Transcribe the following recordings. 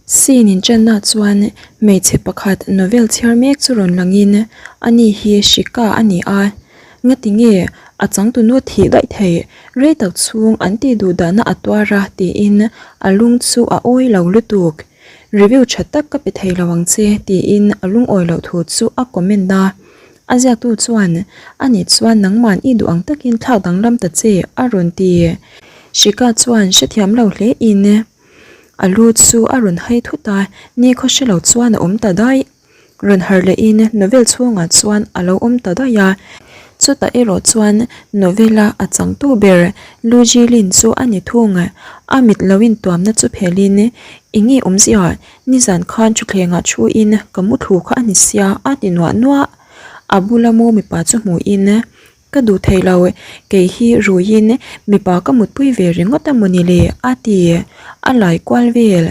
Scene inṭanna chuan hmeichhe pakhat novel chhiar mek chu rawn langin ani hi Shikha a ni a, ngati nge a changtunu thih daih theih rei tak chhung an tih duh dahna a tuar a tiin a lung chu a awi lo lutuk. Review tha tak ka pe thei lo ang che tiin a lungawi loh thu chu a comment a. A ziaktu chuan ani chuan nangman i duh ang takin thlak danglam ta che a rawn ti. Shikha chuan hrethiam lo hle in. A lu chu a rawn hai thut a, nikhaw hre lo chuan a awm ta daih. Rawn harh lehin novel chhungah chuan a lo awm ta daih a. Chutah erawh chuan novel-a a changtu ber Lu Jilin chu a ni thung. A mit lo intuamna chu phelhin, Eng nge awmzia? Nizan khan thutthlengah thuin ka mu thlu kha a ni sia a ti nuah nuah. A bula maw mipa chu hmuhin Ka duh thei lo, kei hi ruiin mipa ka mutpui ve ringawt a mawni le a ti. A lai kual vel.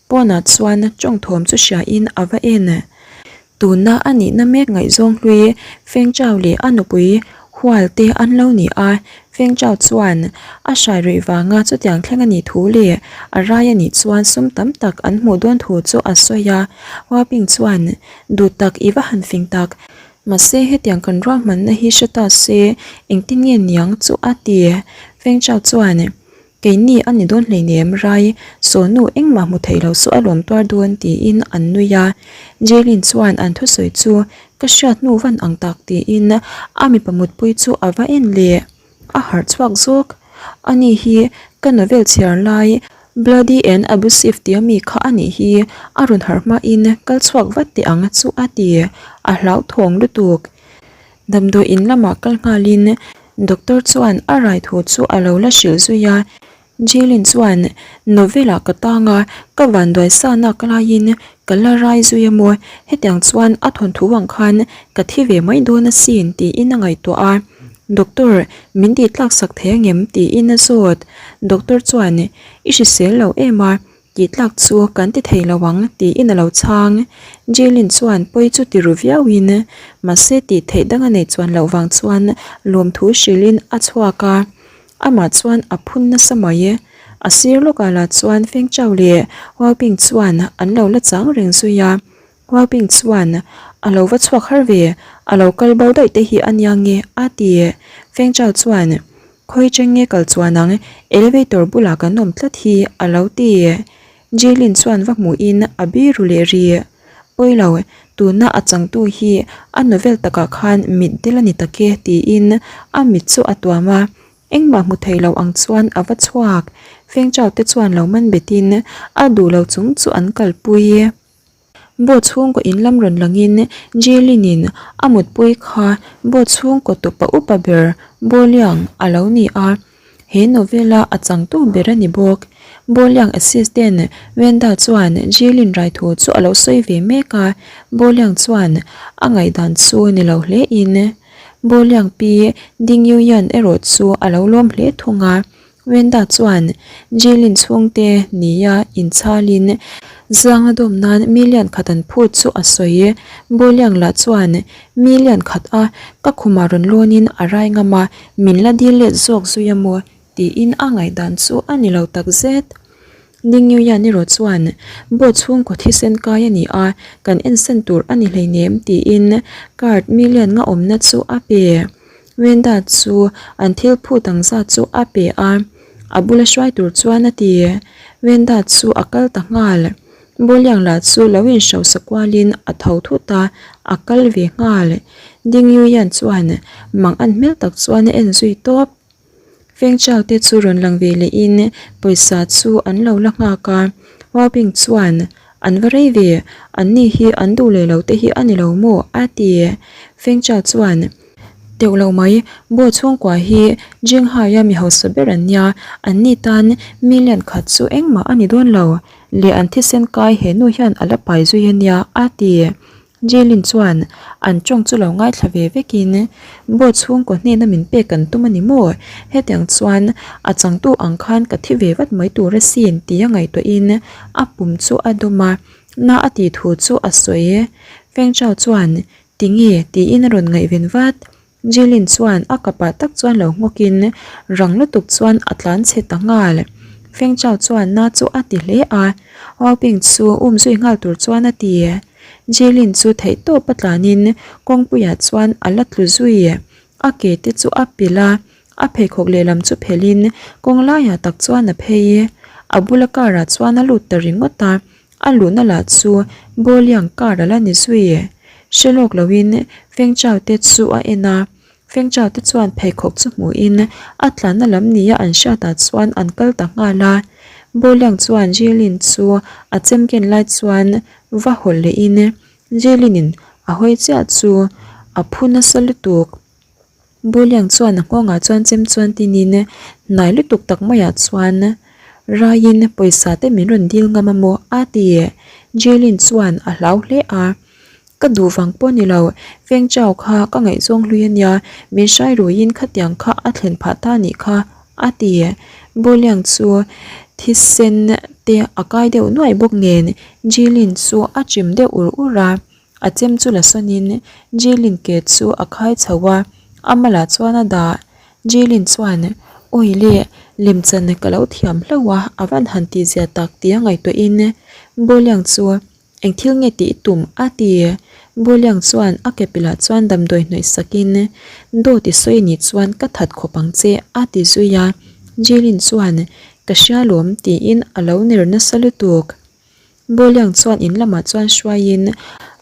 Pawnah chuan tawngthawm chu hriain a va en. Tuna a nihna mek ngaihzawng hlui Feng Chao leh a nupui hual te an lo ni a, Feng Chao chuan a hrai ruih vanga chutiang thleng a nih thu leh a rai a nih chuan sum tam tak an hmuh dawn thu chu a sawi a. Hua Ping chuan, Duh tak i va han fing tak. Mahse hetiang kan ruahmanna hi hre ta se engtin nge niang chu a ti. Feng Chao chuan, Keini a ni dawn hleinem rai, sawnu engmah hmu thei lo chu a lawm tuar dawn tiin an nui a. Jaylin chuan an thusawi chu ka hriat hnu van ang tak tiin a mipa mutpui chu a va en leh. A harh chhuak zawk. Ani hi ka novel chhiar lai Bloody and Abusive tia mi kha a nih hi a rawn harh hmain kal chhuak vat teh ang chu a ti. A hlauthawng lutuk. Damdawi in lamah kal nghalin doctor chuan a rai thu chu a lo la hrilh zui a. Jilin chuan, Novel-ah ka tang a, ka vanduai sa nak laiin ka la rai zui a maw? Hetiang chuan a thawnthu ang khan ka thi ve mai dawn asin tiin a ngaihtuah a. Doctor, min tih tlak sak thei angem? tiin a zawt. Doctor chuan, I hrisel lo em a, tih tlak chu kan ti thei lo ang tiin a lo chhang. Jilin chuan pawi chu ti ru viauin, mahse tih theih dang a nei chuan loh vang chuan lawmthu hrilhin a chhuak a. Amah chuan a phun nasa mai e. A sir lawkah lah chuan Feng Chao leh Hua Ping chuan an lo la chang reng zui a. Hua Ping chuan, A lo va chhuak har ve, a lo kal bo daih te hi a nia nge? a ti. Feng Chao chuan, Khawi cheng nge kal chuan ang, elevator bulah kan awm tlat hi, a lo ti. Jilin chuan va hmuhin a biru leh ri. Pawi lo, tuna a changtu hi a novel takah khan mit del a ni tak e tiin a mit chu a tuam a, engmah hmu thei lo ang chuan a va chhuak. Feng Chao te chuan lo man betin a duh lo chung chu an kalpui. Boat chhungkaw in lam rawn langin Jilin-in a mutpui kha boat chhungkaw tupa upa ber Boliang a lo ni a. He novel-a a changtu ber a ni bawk. Boliang assistant Wenda chuan Jilin rai thu chu a lo sawi ve mek a, Boliang chuan a ngaihdan chu ni lo hle in. Boliang pi Ding Yuyan erawh chu a lo lawm hle thung a. Wenda chuan Jilin chhungte nia inchhalin zanga dawm nan million khat an phut chu a sawi. Boliang lah chuan million khat a ka khumah rawn lawnin a rai ngam a, Min la dil let zawk zui a maw? tiin a ngaihdan chu a ni lo tak zet. Ningyuyan erawh chuan, Boat chhungkaw thisen kai a ni a, kan ensan tur a ni hleinem tiin card million nga awmna chu a pe. Wenda chu an thil phut ang zat chu a pe a, a bula hruai tur chuan a ti. Wenda chu a kal ta nghal. Bawliang lah chu lo inhrosa kualin a tho thut a, a kal ve nghal. Ding Yuyan chuan mang an hmel tak chuan a en zui tawp. Feng Chao te chu rawn lang ve lehin pawisa chu an lo la nghak a. Hua Ping chuan, An va rei ve, an ni hi an duh leh lo te hi a ni lo maw? a ti. Feng Chao chuan, Teuh lo mai, Bo chhungkua hi Jinghai-a mi hausa ber an nia, an ni tan million khat chu engmah a ni dawn lo. Leh an thisen kai he nu hian a la pai zui a nia, a ti. Jaylin chuan an tawng chu lo ngaithla ve vekin, Boat chhungkaw hnena min pek kan tum a ni maw? Hetiang chuan a changtu ang khan ka thi ve vat mai tur asin tia ngaihtuahin a pum chu a dawm a, na a tih thu chu a sawi. Feng Chao chuan, Tinge? tiin a rawn ngaihven vat. Jilin chuan a kapah tak chuan lo nghawkin rang lutuk chuan a tlan chhe ta nghal. Feng Chao chuan na chu a ti hle a, Wau Ping chu um zui nghal tur chuan a ti. Jilin chu theihtawp a tlanin kawngpuiah chuan a la tlu zui. A ke te chu a pilh a, a pheikhawk lehlam chu phelhin kawng laiah tak chuan a phei. A bula car ah chuan a lut ta ringawt a, a luhna lah chu Bawliang car a la ni zui. Hre lawk loin Feng Chao te chu a en a, Feng Chao te chuan pheikhawk chu hmuhin a tlanna lam nia an hriatah chuan an kal ta nghal a. Bawliang chuan Jilin chu a chem ken lai chuan va hawlh lehin Jilin-in a hawi chiah chu a phu nasa lutuk. Bawliang chuan a nghawngah chuan chem chuan tinin hnai lutuk tak maiah chuan raiin pawisa te min rawn dil ngam a maw a ti. Jilin chuan a hlau hle a. Ka duh vang pawh ni lo, Feng Chao kha ka ngaihzawng hlui a nia, min hrai ruiin khatiang kha a thlen phah ta nih kha, a ti. Bawliang chu thisen te a kai deuh nuaih bawk nen Jilin chu a chim deuh ur ur a, a chem chu la sawnin Jilin ke chu a khai chho a, a malah chuan a dah. Jilin chuan, Awi le, lemchan ka lo thiam hlauh a, a van han tihzia tak tia ngaihtuahin Bawliang chu Eng thil nge tih i tum? a ti. Bawliang chuan a ke pilah chuan damdawi hnawih sakin, Dawt i sawi nih chuan ka that khawp ang che, a ti zui a. Jilin chuan, Ka hria lawm, tiin a lo ner nasa lutuk. Bawliang chuan in lamah chuan hruaiin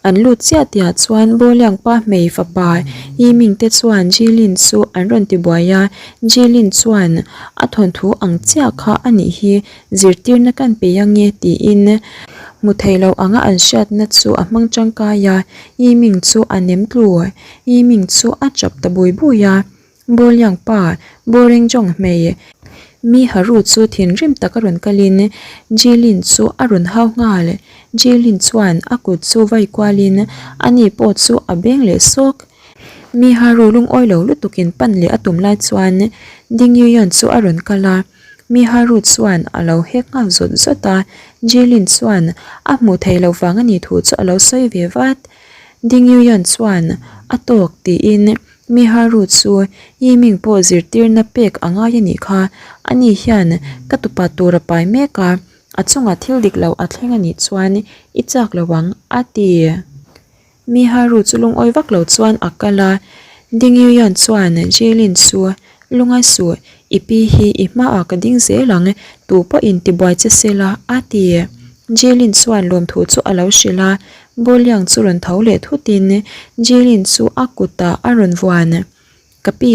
an lut chiah tihah chuan Bawliang pa hmei fapa Yiming te chuan Jilin chu an rawn ti buai a. Jilin chuan, A thawnthu ang chiah kha a nih hi, Zirtirna kan pe ange tiin hmu thei lo anga an hriatna chu a hmang tangkai a, Yiming chu a nem tlu. Yiming chu a chap ta bui bui a, Bawliang pa, Boreng Jong hmei mi Haru chu thinrim taka rawn kalin Jilin chu a rawn hau nghal. Jilin chuan a kut chu vai kualin ani pawh chu a beng leh sawk. Mi Haru lungawi lo lutukin pan leh a tum lai chuan Ding Yuyan chu a rawn kal a. Miharu chuan a lo hek nghal zawt zawt a, Jilin chuan a hmuh theih loh vang a nih thu chu a lo sawi ve vat. Ding Yuyan chuan a tawk tiin Miharu chu Yiming pawh zirtirna pek a ngai a nih kha, ani hian ka tupa tur a pai mek a, a chungah thil dik lo a thleng a nih chuan i chak lo ang a ti. Miharu chu lungawi vak lo chuan a kal a, Ding Yuyan chuan Jilin chu lungai suh, i pi hi i hmaah ka ding zel ang, tu pawhin tibuai che se la, a ti. Jilin chuan lawmthu chu a lo hrilh a, Bawliang chu rawn tho leh thutin Jilin chu a kutah a rawn vuan. Ka pi,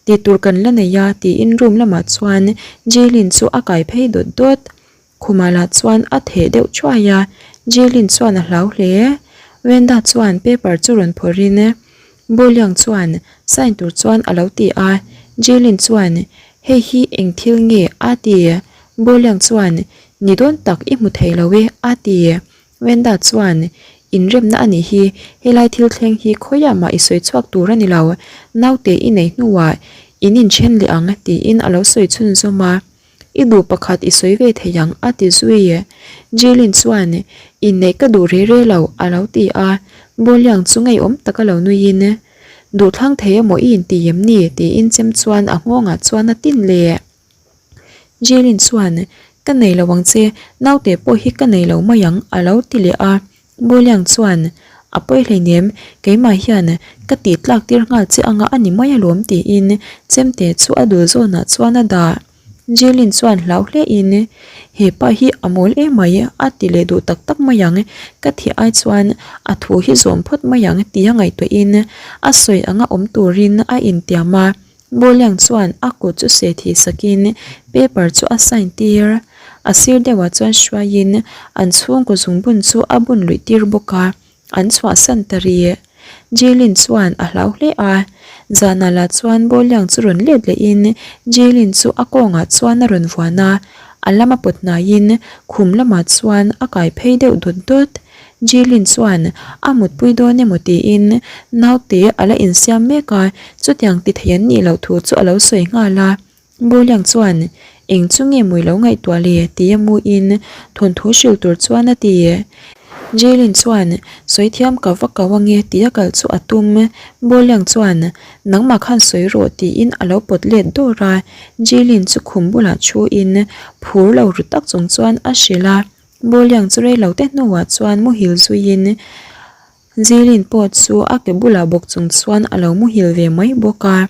tih tur kan la nei a, tiin room lamah chuan Jilin chu a kai phei dawt dawt. Khumah lah chuan a theh deuh thuai a, Jilin chuan a hlau hle. Wenda chuan paper chu rawn phawrhin Bawliang chuan sign tur chuan a lo ti a, Jilin chuan hei hi eng thil nge a ti. Bawliang chuan ni dawn tak i hmu thei lo e a ti. Wenda chuan inremna a nih hi, helai thil thleng hi khawiah mah i sawi chhuak tur a ni lo, naute i nei hnuah in inthen leh ang tiin a lo sawi chhunzawm a. I duh pakhat i sawi ve thei ang a ti zui. Jilin chuan inneih ka duh re re lo a lo ti a, Bawliang chu ngeiawm taka lo nuiin Duh thlang thei emaw i inti em ni? tiin chem chuan a nghawngah chuan a tin leh. Jilin chuan Ka nei lo ang che, naute pawh hi ka nei lo mai ang a lo ti leh a. Bawliang chuan, A pawi hleinem, keimah hian ka tih tlak tir nghal che anga a ni mai alawm tiin chemte chu a dul zawnah chuan a dah. Jilin chuan hlau hlein, He pa hi a mawl emai a ti leh duh tak tak mai ang, ka thih ai chuan a thu hi zawm phawt mai ang tia ngaihtuahin a sawi anga awm turin a intiam a. Bawliang chuan a kut chu seh thih sakin paper chu a sign tir. A sir deuhah chuan hruaiin an chhungkaw zungbun chu a bun luih tir bawk a, an chhuahsan ta rih. Jilin chuan a hlau hle a, zanah lah chuan Bawliang chu rawn let lehin Jilin chu a kawngah chuan a rawn vuan a, a lama pawt hnaiin khum lamah chuan a kai phei deuh dawt dawt. Jilin chuan a mutpui dawn emaw tiin naute a la insiam mek a, chutiang ti thei an nih loh thu chu a lo sawi nghal a. Bawliang chuan eng chu nge mawi lo ngaihtuah le tia muin thawnthu hrilh tur chuan a ti. Jaylin chuan, Sawi thiam ka va ko ange tia kal chu a tum. Bawliang chuan, Nangmah khan sawi rawh tiin a lo pawt let dawr a. Jaylin chu khum bulah thuin phur lo ru tak chung chuan a hrilh a. Bawliang chu rei lo te hnuah chuan muhil zuiin Jaylin pawh chu a ke bulah bawk chung chuan a lo muhil ve mai bawk a.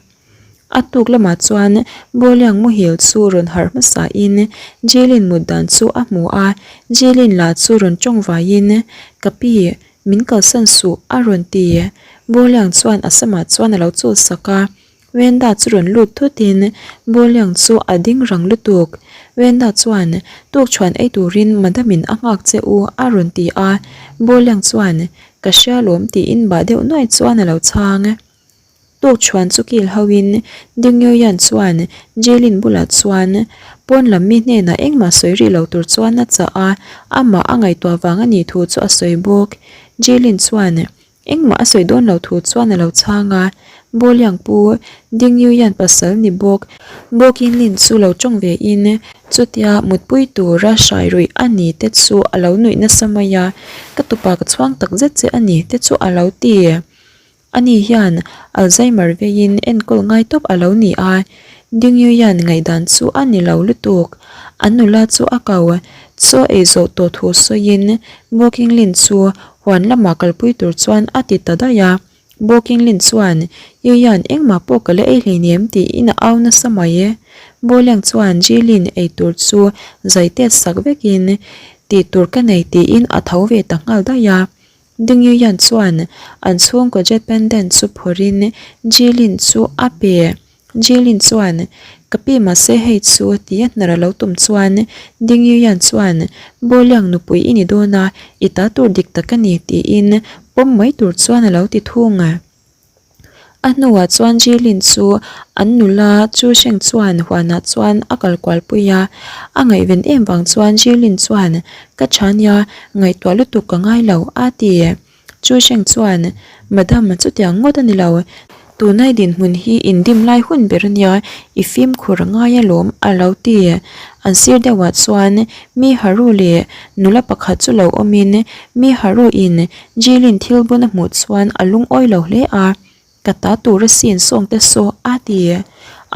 A tuk lamah chuan Bawliang muhil chu rawn harh hmasa in Jaylin mut dan chu a hmu a, Jaylin lah chu rawn tawng vaiin Ka pi, min kalsan suh a rawn ti. Bawliang chuan a samah chuan a lo chul sak a, Wenda chu rawn lut thut in Bawliang chu a ding rang lutuk. Wenda chuan Tukchhuan ei turin Madam in a nghak che u a rawn ti a, Bawliang chuan Ka hria lawm tiin bah deuh nuai chuan a lo chhang. Tukchhuan chu kil hoin Dingyoyan chuan Jaylin bulah chuan pawn lam mi hnenah engmah sawi rih lo tur chuan a chah a, amah a ngaihtuah vang a nih thu chu a sawi bawk. Jaylin chuan engmah a sawi dawn lo thu chuan a lo chhang a, Bawliang pu Dingyoyan pasal ni bawk Bawkinlin chu lo tawng ve in chutia mutpui tura hrai ruih a ni te chu a lo nuih nasa mai a, ka tupa ka chhuang tak zet che a ni te chu a lo ti. Ani hian Alzheimer veiin enkawl ngai tawp a lo ni a, Dingyuian ngaihdan chu a ni lo lutuk. An nula chu a ko. Chaw ei zawh tawh thu sawiin Bo Kinglin chu huan lamah kalpui tur chuan a ti ta daih a. Bo Kinglin chuan, Yuian engmah pawh ka la ei hleinem tiin a au nasa mai e. Bo Liang chuan Jilin ei tur chu zai tet sak vekin tih tur ka nei tiin a tho ve ta nghal daih a. Dingyuyan chuan an chhungkaw jet pendant chu phawrhin Jilin chu a pe. Jilin chuan, Ka pi mahse hei chu tia hnar a lo tum chuan Dingyuyan chuan, Bawliang nupui i ni dawn a, i ta tur dik tak a ni tiin pawm mai tur chuan a lo ti thung. A hnuah chuan Jilin chu an nula chu hreng chuan huanah chuan a kal kual pui a, a ngaihven em vang chuan Jilin chuan ka tha nia ngaihtuah lutuk ka ngai lo a ti. Chu hreng chuan Madam chutiang ngawt a ni lo, tunai dinhmun hi indim lai hun ber a nia i fimkhur a ngai alawm a lo ti. An sir deuhah chuan mi haru leh nula pakhat chu lo awmin mi haru in Jilin thil bun a hmuh chuan a lungawi lo hle a, Ka ta tur a sin sawng te saw a ti.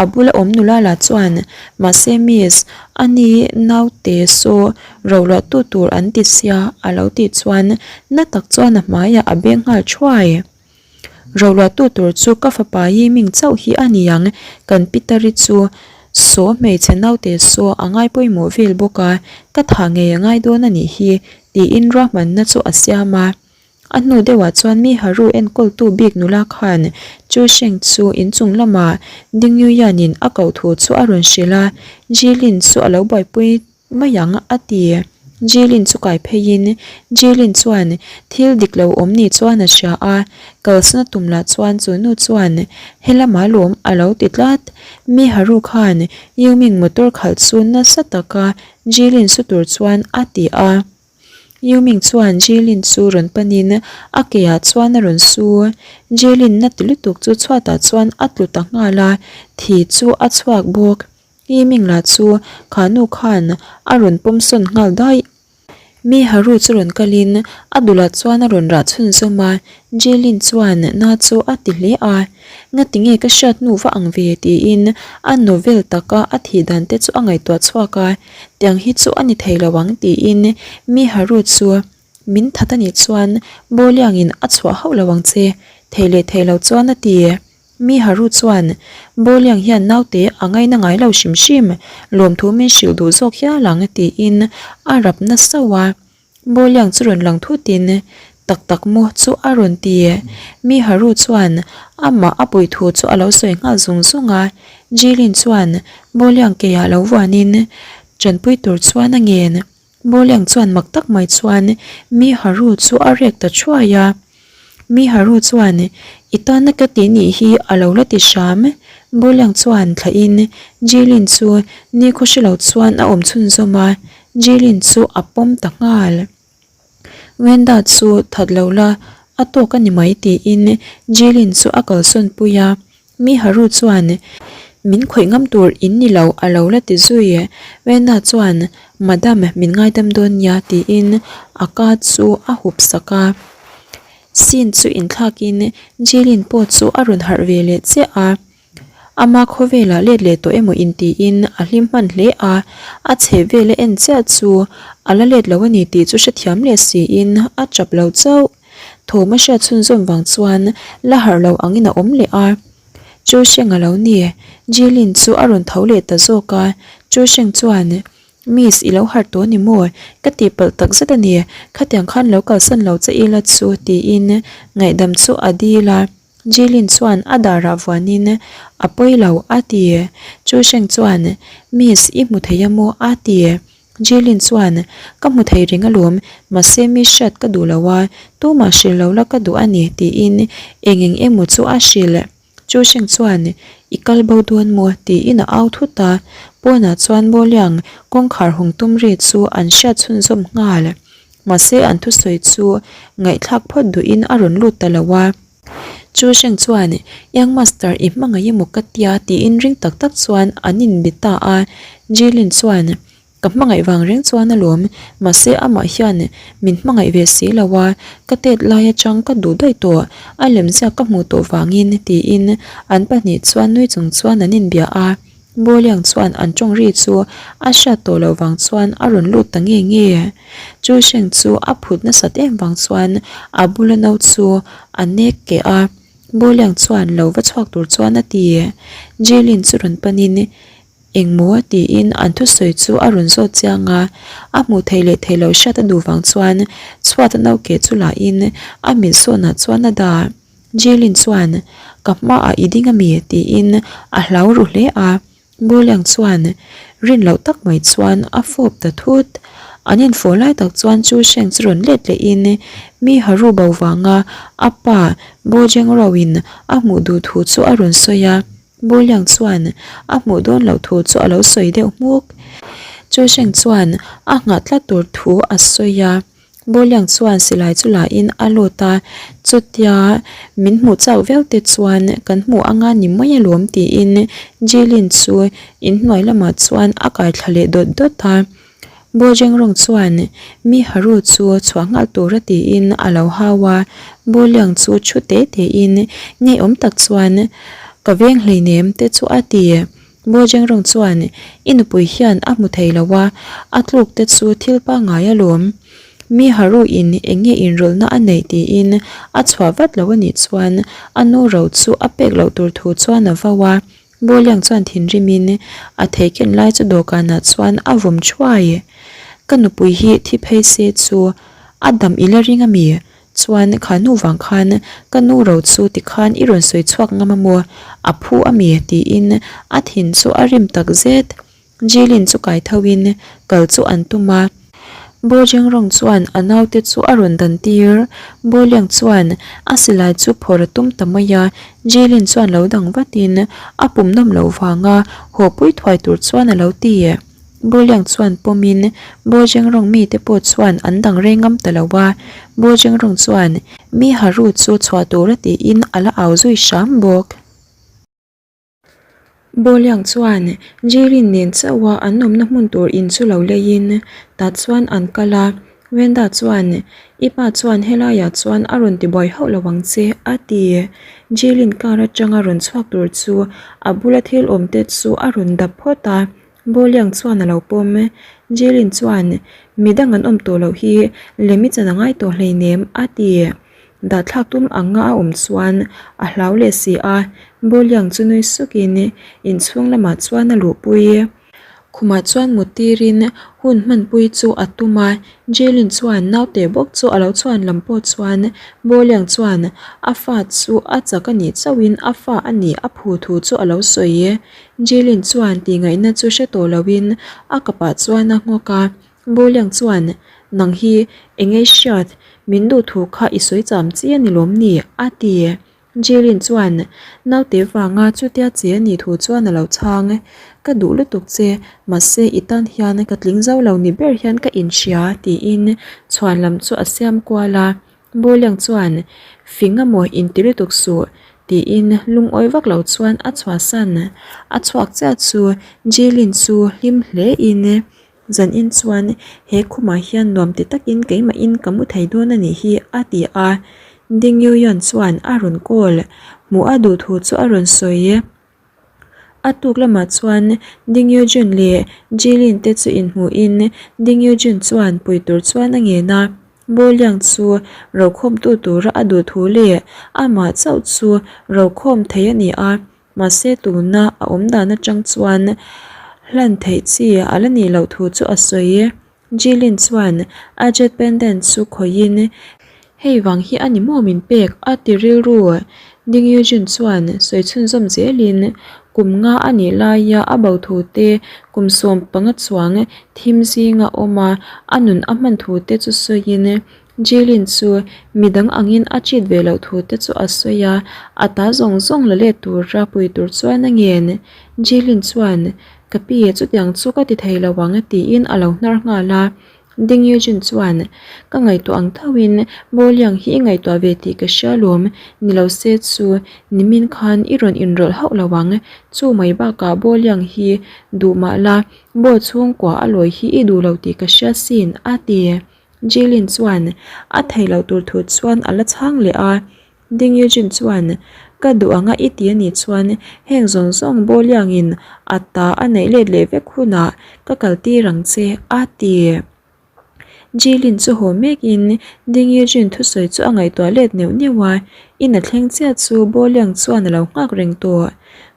A bula awm nula lah chuan, Mahse miss, ani naute saw roluah tu tur an ti sia a lo tih chuan na tak chuan a hmaiah a beng nghal thuai. Roluah tu tur chu ka fapa Yiming chauh hi a ni ang, kan Peter-i chu saw hmeichhe naute saw a ngai pawimawh vel bawk a, ka thah ngei a ngai dawn a nih hi tiin ruahmanna chu a siam a. A hnu deuhah chuan mi haru enkawltu bik nula khan Chu Sheng chu inchung lamah Ding Yuyan-in a koh thu chu a rawn hrilh a, Jilin chu a lo buaipui mai ang a ti. Jilin chu kai pheiin Jilin chuan thil dik lo awm ni chuan a hria a, kalsan a tum lah chuan chu nu chuan helamah lawm a lo ti tlat. Mi haru khan Yuming motor khalh chu nasa taka Jilin su tur chuan a ti a. Yuming chuan Jilin chu rawn panin a keah chuan a rawn su. Jilin na ti lutuk chu chhuatah chuan a tlu ta nghal a, thi chu a chhuak bawk. Yiming lah chu kha nu khan a rawn pawm sawn nghal daih. Mi haru chu rawn kalin a dulah chuan a rawn rah chhunzawm a, Jilin chuan na chu a ti hle a. Ngati nge ka hriat hnu va ang ve tiin a novel taka a thih dan te chu a ngaihtuah chhuak a, tiang hi chu a ni thei lo ang tiin mi haru chu min that a nih chuan Bawliangin a chhuah hauh lo ang che, thei leh thei lo chuan a ti. Mi haru chuan Bawliang hian naute a ngaina ngai lo hrim hrim, lawmthu min hrilh duh zawk hial ang tiin a rap nasa a. Bawliang chu rawn lang thutin, Tak tak maw chu a rawn ti. Mi Haru chuan amah a puih thu chu a lo sawi nghal zung zung a. Jilin chuan Bawliang keiah lo vuanin tanpui tur chuan a ngen. Bawliang chuan mak tak mai chuan Mi Haru chu a rek ta thuai a. Mi Haru chuan, I tana ka ti nih hi a lo la ti hram. Bawliang chuan thlahin Jilin chu nikhaw hre lo chuan a awm chhunzawm a. Jilin chu a pawm ta nghal. Wenda chu that lo la, a tawk a ni mai tiin Jilin chu a kalsawn pui a. Mi Haru chuan. Min khawih ngam tur in ni lo a lo la ti zui. Wenda chuan Madam min ngaidam dawn nia tiin a ka chu a hup sak a. Scene chu inthlakin Jilin pawh chu a rawn harh ve leh chiah a. Ama khawvelah let leh tawh emaw intiin a hlim hman hle a, a chheh vel a en chiah chu a la let lo a ni tih chu hrethiam leh siin a tap lo chauh. Thawm a hriat chhunzawm vang chuan la harh lo angin a awm leh a. Chu Sheng a lo ni, Jilin chu a rawn tho leh ta zawk a, Chu Sheng chuan, Miss, i lo harh tawh ni maw? Ka tihpalh tak zet a ni, khatiang khan lo kalsan lo che ila chu tiin ngaihdam chu a dil a. Jilin chuan a darah vuanin, A pawi lo, a ti. Chu Sheng chuan, Miss, i hmu thei a maw? a ti. Jilin chuan, Ka hmu thei reng alawm, mahse mi hriat ka duh lo a, tumah hrilh lo la ka duh a ni, tiin eng eng emaw chu a hrilh. Chu Sheng chuan, I kal bo dawn maw? tiin a au thut a. Pawnah chuan Bawliang kawngkhar hung tum ri chu an hriat chhunzawm nghal. Mahse an thusawi chu ngaihthlak phawt duhin a rawn lut ta lo a. Chu Sheng chuan, Young Master i hmangaih emaw ka tia tiin ring tak tak chuan an inbe ta a. Jilin chuan, Ka hmangaih vang reng chuan alawm, mahse amah hian min hmangaih ve si lo a, ka tet lai atang ka duh daih tawh, a lemziak ka hmuh tawh vangin tiin an pahnih chuan nui chung chuan an inbia a. Bawliang chuan an tawng ri chu a hriat tawh loh vang chuan a rawn lut ta nge nge. Chu Sheng chu a phut nasat em vang chuan a bula no chu a nek keh a. Bawliang chuan lo va chhuak tur chuan a ti. Jilin chu rawn panin engmaw tiin an thusawi chu a rawn zawt chiang a. A hmuh theih leh theih loh hriat a duh vang chuan chhuat a no keh chu lahin a mit zawnah chuan a dah. Jilin chuan, Ka hmaah i ding a mi? tiin a hlau ru hle a. Bawliang chuan rin loh tak mai chuan a fawp ta thut. An infawh lai tak chuan chu Sheng chu rawn let lehin mi haru bo vanga a pa Bo Jeng Roin a hmuh duh thu chu a rawn sawi a. Bawliang chuan a hmuh dawn loh thu chu a lo sawi deuh hmuk. Chu Sheng chuan a nghah tlat tur thu a sawi a. Bawliang chuan silai chu la in a lut a, chutia min hmuh chauh viau te chuan kan hmuh anga ni mai alawm tiin Jilin chu inhnuai lamah chuan a kai thla leh dawt dawt a. Bawjengrong chuan mi haru chu chhuah nghal tura tiin a lo hau a, Bawliang chu thu te te in ngeiawm tak chuan ka veng hleinem te chu a ti. Bawjengrong chuan, I nupui hian a hmu thei lo a, a tluk te chu thil pangngai alawm. Mi haru in eng nge inrawlhna a neih tiin a chhuah vat lo a nih chuan a nu ro chu a pek loh tur thu chuan a vau a. Bawliang chuan thinrimin a thei ken lai chu dawhkanah chuan a vawm thuai. Ka nupui hi thi phei se chu a dam i la ring a mi? Chuan kha nu vang khan ka nu ro chu tikhan i rawn sawi chhuak ngam a maw? A phu a mi? tiin a thin chu a rim tak zet. Jilin chu kai tho in kal chu an tum a. Bo Jengrong chuan a naute chu a rawn dan tir. Bo Liang chuan a silai chu phawrh a tum ta mai a. Jilin chuan lo dang vat in a pum nawm loh vanga haw pui thuai tur chuan a lo ti. Bawliang chuan pawmin Bawjengrong mite pawh chuan an dang rei ngam ta lo a, Bawjengrong chuan mi haru chu chhuah tura tiin a la au zui hram bawk. Bawliang chuan Jilin nen chauha an awmna hmun tur in chu lo leiin tah chuan an kal a, Wenda chuan, I pa chuan helaiah chuan a rawn tibuai hauh lo ang che, a ti. Jilin car atanga rawn chhuak tur chu a bula thil awmte chu a rawn dap phawt a, Bawliang chuan a lo pawm. Jilin chuan, Mi dang an awm tawh loh hi lem i chan a ngai tawh hleinem, a ti. Dahthlak tum anga a awm chuan a hlau leh si a, Bawliang chu nui sukin inchhung lamah chuan a luhpui. Khumah chuan mut tirin hun hmanpui chu a tum a, Jilin chuan naute bawk chu a lo chhuan lam pawh chuan Bawliang chuan a fa chu a chak a nih chauhin a fa a nih a phu thu chu a lo sawi. Jilin chuan tihngaihna chu hre tawh loin a kapah chuan a nghawk a, Bawliang chuan, Nang hi eng ei hriat, min duh thu kha i sawi cham chi a ni lawm ni? a ti. Jilin chuan naute vanga chutia che a nih thu chuan a lo chhang, Ka duh lutuk che, mahse i tan hian ka tling zo lo ni ber hian ka inhria tiin chhuan lam chu a siam kual a. Bawliang chuan, Fing a maw inti lutuk suh. Tiin lungawi vak lo chuan a chhuahsan. A chhuak chiah chu Jilin chu hlim hle in Zanin chuan he khumah hian nuam ti takin keimahin ka mu thei dawn a nih hi a ti a. Ding Yuyan chuan a rawn call. Hmuh a duh thu chu a rawn sawi. A tuk lamah chuan Ding Yujun leh Jilin te chu inhmuhin Ding Yujun chuan pui tur chuan a ngen a. Bawliang chu rokhawmtu tura a duh thu leh amah chauh chu rokhawm thei a ni a, mahse tuna a awm dan atang chuan hlan theih chi a la nih loh thu chu a sawi. Jilin chuan a jet pendant chu khawihin, Hei vang hi a ni maw min pek? a ti rilru. Ding Yujun chuan sawi chhunzawm zelin, Kum nga a nih laia a bo thu te, kum 15 chuang thim zinga awm a, a nun a hman thu te chu sawiin, Jilin chu midang angin a cheat ve loh thu te chu a sawi a, a ta zawng zawng la let tura pui tur chuan a ngen. Jilin chuan, Ka pi, chutiang chu ka ti thei lo ang tiin a lo hnar nghal a. Ding Yujin chuan, Ka ngaihtuah ang thoin Bawliang hi i ngaihtuah ve tih ka hria lawm, ni lo se chu nimin khan i rawn inrawlh hauh lo ang. Chu mai bakah Bawliang hi duh mah la, Baw chhungkua a lawi hi i duh lo tih ka hria sin, a ti. Jilin chuan a thei loh tur thu chuan a la chhang leh a. Ding Yujin chuan, Ka duh anga i ti a nih chuan heng zawng zawng Bawliangin a ta a neih let leh vek hunah ka kal tir ang che, a ti. Jilin chu haw mekin Ding Yujin thusawi chu a ngaihtuah let neuh neuh a, in a thleng chiah chu Bawliang chuan a lo nghak reng tawh.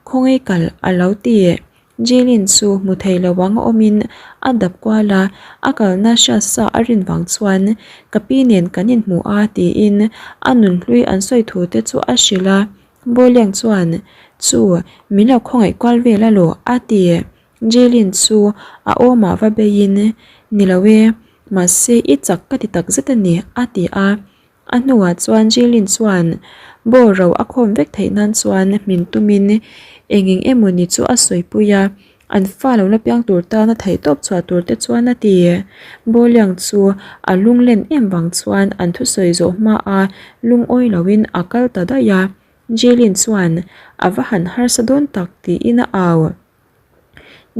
Khawngaih kal a lo ti. Jilin chu hmu thei lo ang awmin a dap kual a, a kalna hriat sa a rin vang chuan ka pi nen kan inhmu a tiin a nunhlui an sawi thu te chu a hrilh a, Bawleng chuan chu min lo khawngaih kual vel a law a ti. Jilin chu a awmah va beiin ni lo e, mahse i chak ka ti takzet a ni a ti a. A hnuah chuan Jilin chuan ball ro a khawm vek theih nan chuan hmin tumin eng eng emaw ni chu a sawipui a, an fa lo la piang tur tana theihtawp chhuah tur te chuan a ti. Bawliang chu a lunglen em vang chuan an thusawi zawh hmaa lungawi loin a kal ta daih a, Jilin chuan a va han harsa dawn tak tiin a au.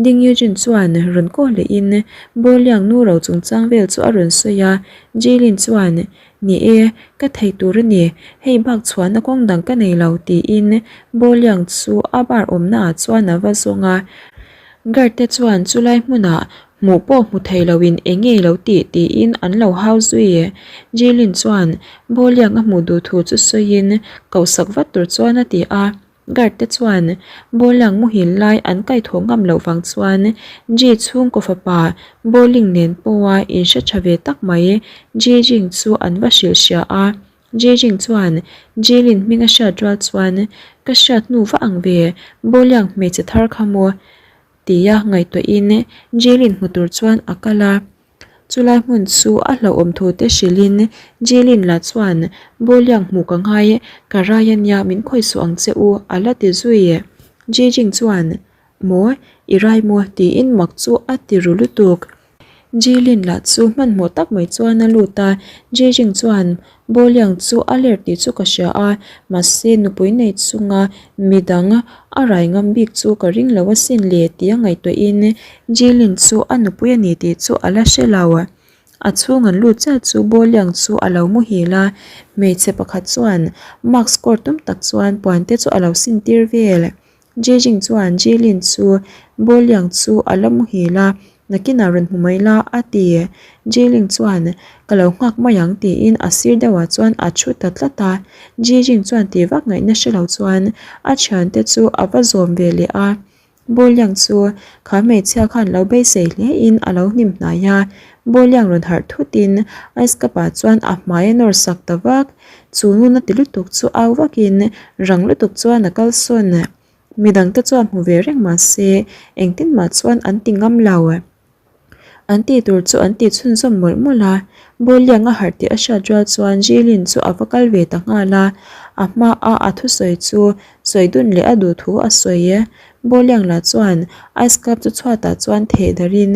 Ding Yujin chuan rawn kaw lehin Bawliang nu ro chungchang vel chu a rawn sawi a, Jilin chuan, Ni e, ka thei tur a ni, hei bak chhuahna kawng dang ka nei lo tiin Bawliang chu a bar awmnaah chuan a va zawng a. Guard te chuan chulai hmunah hmuh pawh hmu thei loin eng nge lo tih tiin an lo hau zui. Jilin chuan Bawliang a hmuh duh thu chu sawiin kohsak vat tur chuan a ti a. Guard te chuan bawlang muhil lai an kaihthawh ngam loh vang chuan Ji chhungkaw fapa bowling nen pawha inhre tha ve tak mai Ji Jing chu an va hrilh hria a. Ji Jing chuan Ji Lin hming a hriat rual chuan Ka hriat hnu va ang ve, bawliang hmeichhe thar kha maw? tia ngaihtuahin Ji Lin hmu tur chuan a kal a. Chulai hmun chu a hlauhawm thu te hrilhin Jilin lah chuan Bawliang hmuh ka ngai, ka rai a nia min khawih suh ang che u a la ti zui. Jijing chuan Maw, i rai maw tiin mak chu a ti ru lutuk. Jilin lah chu hmanhmawh tak mai chuan a lut a, Jijing chuan Bawliang chu a ler tih chu ka hria a, mahse nupui nei chunga midang a rai ngam bik chu ka ring lo asin le tia ngaihtuahin Jilin chu a nupui a ni tih chu a la hre lo. A chhung an lut chiah chu Bawliang chu a lo muhil a, hmeichhe pakhat chuan mask kawr tum tak chuan puan te chu a lo sin tir vel. Jejing chuan Jilin chu Bawliang chu a la muhil a, Nakinah rawn hmu mai la, a ti. Jilin chuan, Ka lo nghak mai ang tiin a sir deuhah chuan a thu ta tlat a. Jejing chuan tih vak ngaihna hre lo chuan a thiante chu a va zawm ve leh a. Bawliang chu kha hmeichhia khan lo beisei hlein a lo hnim hnai a. Bawliang rawn harh thutin ice cup ah chuan a hmai a nawr sak ta vak. Chu nuna ti lutuk chu au vakin rang lutuk chuan a kalsawn. Midangte chuan hmu ve reng mah se engtin mah chuan an ti ngam lo. An tih tur chu an tih chhunzawm mawlh mawlh a, Bawliang a harh tih a hriat rual chuan Jilin chu a va kal ve ta nghal a, a hma a a thusawi chu sawi dun leh a duh thu a sawi e. Bawliang lah chuan ice cup chu chhuatah chuan theh darhin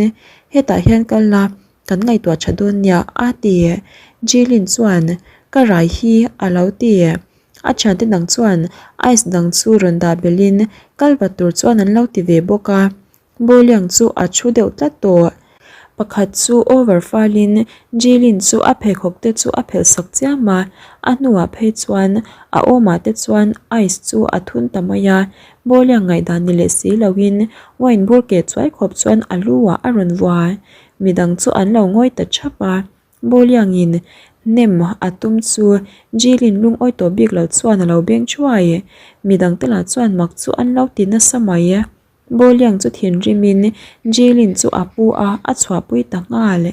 hetah hian kal la, kan ngaihtuah tha dawn nia a ti. Jilin chuan ka rai hi a lo ti. A thiante dang chuan ice dang chu rawn dah belhin kal vat tur chuan an lo ti ve bawk a. Bawliang chu a thu deuh tlat tawh. Pakhat chu over falin Jilin chu a pheikhawk te chu a phelh sak chiam a, a hnuah phei chuan a awmah te chuan ice chu a thun ta mai a. Bawliang ngaihdan ni leh si loin wine bur keh chuai khawp chuan a lu ah a rawn vua. Midang chu an lo ngawi ta thap a. Bawliangin hnem a tum chu Jilin lungawi tawh bik lo chuan a lo beng thuai. Midang te lah chuan mak chu an lo ti nasa mai. Bawliang chu thinrimin Jilin chu a pu a, a chhuahpui ta nghal.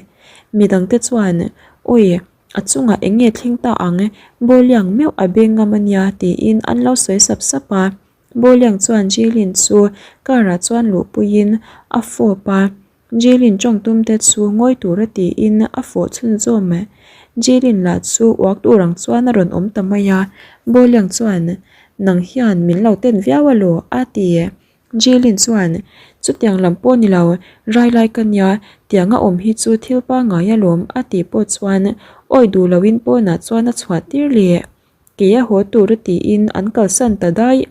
Midangte chuan, Awi, a chungah eng nge thleng ta ang? Bawliang meuh a beng ngam a nia, tiin an lo sawi sap sap a. Bawliang chuan Jilin chu car-ah chuan luhpuiin a fawp a. Jilin tawngtum te chu ngawi tura tiin a fawh chhunzawm. Jilin lah chu uak tur ang chuan a rawn awm ta mai a, Bawliang chuan, Nang hian min lo ten viau alaw? a ti. Jilin chuan, Chutiang lam pawh ni lo, rai lai ka nia, tianga awm hi chu thil pangngai alawm a tih pawh chuan awi duh loin pawnah chuan a chhuah tir leh. Kei a haw tur a tiin an kalsan ta daih.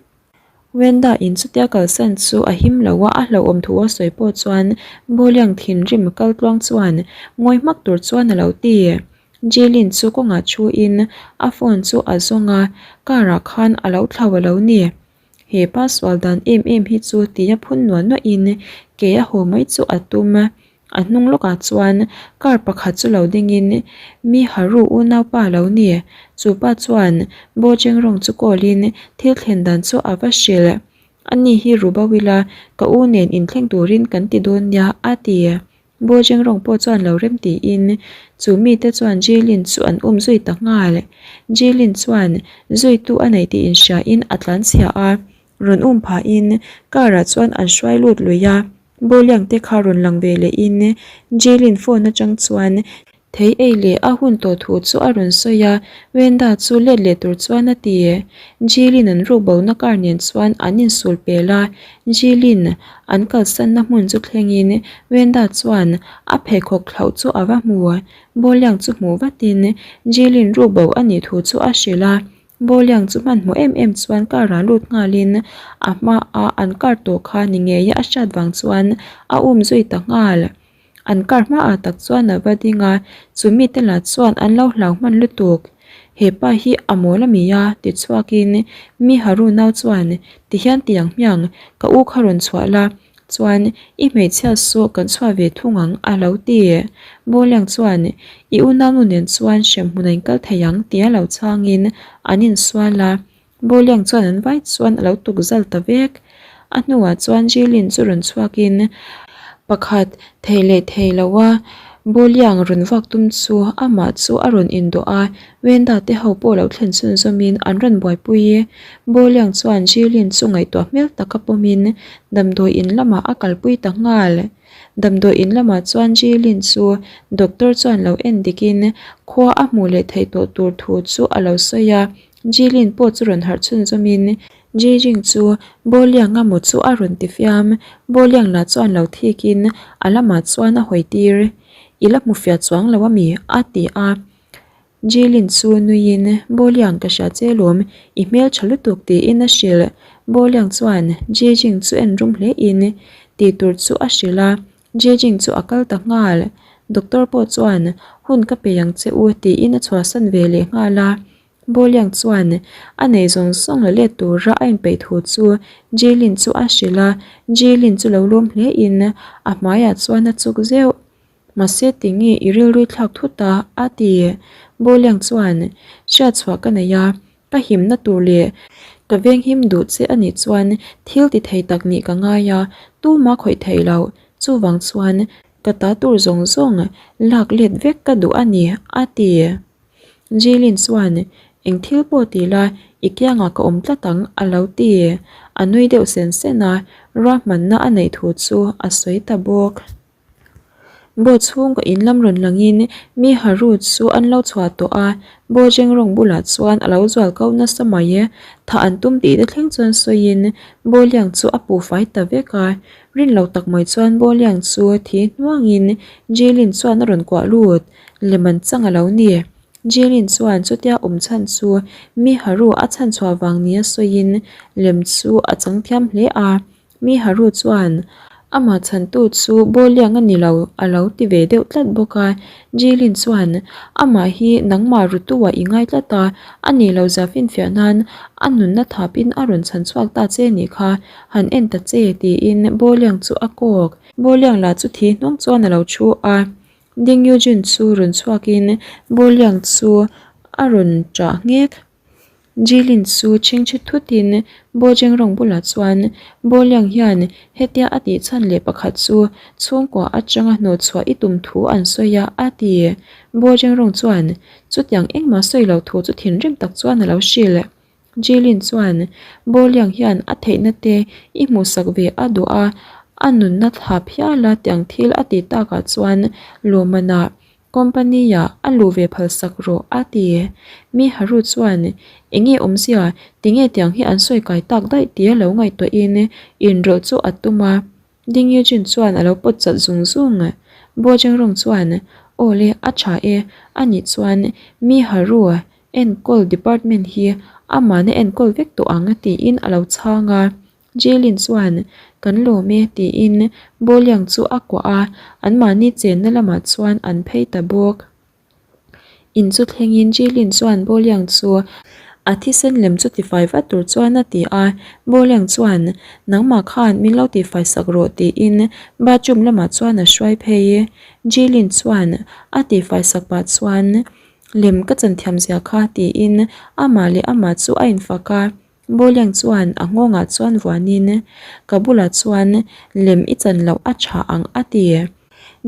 Wenda in chutia kalsan chu a him lo a, a hlauhawm thu a sawi pawh chuan Bawliang thinrim kal tluang chuan ngawi hmak tur chuan a lo ti. Jilin chu kawngah thu in a phone chu a zawng a, car ah khan a lo thlau a lo ni. He pa sual dan em em hi chu tia phun nuah nuah in ke a haw mai chu a tum. A hnung lawkah chuan car pakhat chu lo dingin mi haru unaupa a lo ni. Chu pa chuan Bo Chengrong chu call in thil thlen dan chu a va hrilh. Ani hi ru bo ila ka u nen inthleng turin kan ti dawn nia a ti. Bo Chengrong pawh chuan lo rem tiin chu mite chuan Jilin chu an um zui ta nghal. Jilin chuan zuitu a nei tih inhriain a tlanchhia a, rawn um phahin car ah chuan an hruai lut lui a. Bawliang te kha rawn lang ve leh in Jailin phone atang chuan thei ei leh a hun tawh thu chu a rawn sawi a, Wenda chu let leh tur chuan a ti. Jailin an ruk bo na car nen chuan an insul pel a, Jailin an kalsan na hmun chu thleng in Wenda chuan a pheikhawk thlauh chu a va hmu. Bawliang chu hmuh vat in Jailin ruk bo a nih thu chu a hrilh a, Bawliang chu hmanhmawh em em chuan car ah lut nghalin a hmaah an car tawh kha ni ngeia a hriat vang chuan a um zui ta nghal. An car hmaah tak chuan a va ding a, chu mite lah chuan an lo hlau hman lutuk. He pa hi a mawl a mi a ti chhuakin mi haru nau chuan tihian ti ang hmiang ka u kha rawn chhuah la, Chuan, i hmeichhia saw kan chhuah ve thung ang, a lo ti. Bawliang chuan, I unaunu nen chuan hremhmun a inkal thei ang, tia lo chhangin an insual a. Bawliang chuan an vai chuan a lo tuk zal ta vek. A hnuah chuan Jilin chu rawn chhuakin, Pakhat, thei leh thei loa Bawliang rawn vak tum chu amah chu a rawn indawh a, Wenda te ho pawh lo thlen chhunzawmin an rawn buaipui. Bawliang chuan Jilin chu ngaihtuah hmel taka pawmin damdawi in lamah a kalpui ta nghal. Damdawi in lamah chuan Jilin chu doctor chuan lo en dikin khua a hmuh leh theih tawh tur thu chu a lo sawi a, Jilin pawh chu rawn harh chhunzawmin Jijing chu Bawliang a maw chu a rawn ti fiam. Bawliang lah chuan lo thikin a lamah chuan a hawi tir. I la hmu fiah chuang lo a mi? a ti a. Jilin chu nuiin, Bawliang ka hria che lawm, i hmel tha lutuk tiin a hrilh. Bawliang chuan Jijing chu en rum hlein tih tur chu a hrilh a, Jijing chu a kal ta nghal. Doctor pawh chuan, Hun ka pe ang che u tiin a chhuahsan ve leh nghal a. Bawliang chuan a nei zawng zawng la let tura a inpeih thu chu Jilin chu a hrilh a, Jilin chu lo lawm hlein a hmaiah chuan a chuk zeuh. Mahse tinge i rilru thlak thut a? a ti. Bawliang chuan, Hriatchhuah ka nei a, ka himna tur leh ka venghim duh che a nih chuan thil ti thei tak nih ka ngai a, tuma khawih thei loh. Chuvang chuan ka ta tur zawng zawng lak let vek ka duh a ni, a ti. Jilin chuan, Eng thil pawh ti la, i kiangah ka awm tlat ang, a lo ti. A nui deuh sen sen a, ruahmanna a neih thu chu a sawi ta bawk. Boat chhungkaw in lam rawn langin mi haru chu an lo chhuah tawh a, Bo Zhengrong bulah chuan a lo zual ko nasa mai e. Thah an tum tih te thleng chuan sawiin Bo Liang chu a puh fai ta vek a. Rin lo tak mai chuan Bo Liang chu thi hnuangin Jilin chuan a rawn kuah lut. Lem an chang a lo ni. Jilin chuan chutia awm chhan chu mi haru a chhan chhuah vang nia sawiin lem chu a chang thiam hle a. Mi haru chuan amah chhantu chu Bawliang a ni lo a lo ti ve deuh tlat bawk a. Jilin chuan amah hi nangmah rutu-ah i ngai tlat a, a nih loh zia finfiah nan a nunna thapin a rawn chhan chhuak ta che nih kha, han en ta che tiin Bawliang chu a kawk. Bawliang lah chu thi hnung chuan a lo thu a. Ding Yujin chu rawn chhuakin Bawliang chu a rawn ṭah nghek. Jilin chu chhingchhi thutin Bawjeng rawng bulah chuan Bawliang hian hetia a tih chhan leh pakhat chu chhungkua atanga hnawhchhuah i tum thu an sawi a, a ti. Bawjeng rawng chuan chutiang engmah sawi lo thu chu thinrim tak chuan a lo hrilh. Jilin chuan Bawliang hian a theihna te i hmuhsak ve a duh a, a nunna thla phial a tiang thil a tih takah chuan lawmmanah company-ah a luh ve phalsak rawh a ti. Mi Haru chuan enge awmzia tinge tiang hi an sawi kai tak daih tia lo ngaihtuahin inrawlh chu a tum a. Ding Yujin chuan a lo pawt chat zung zung. Bo Zhengrong chuan Aw le, a tha e, anih chuan mi Haru Enkawl department hi amahna enkawl vek tawh ang tiin a lo chhang a. Jaylin chuan Kan lawm e tiin Bawliang chu a kuah a, anmahni chenna lamah chuan an phei ta bawk. In chu thlengin Jaylin chuan Bawliang chu a thisen lem chu tifai vat tur chuan a ti a. Bawliang chuan Nangmah khan min lo tifai sak rawh tiin bathroom lamah chuan a hruai phei. Jaylin chuan a tifai sak pah chuan Lem ka chan thiam zia kha tiin amah leh amah chu a infak a, Bawliang chuan a nghawngah chuan vuanin ka bulah chuan lem i chan loh a tha ang a ti.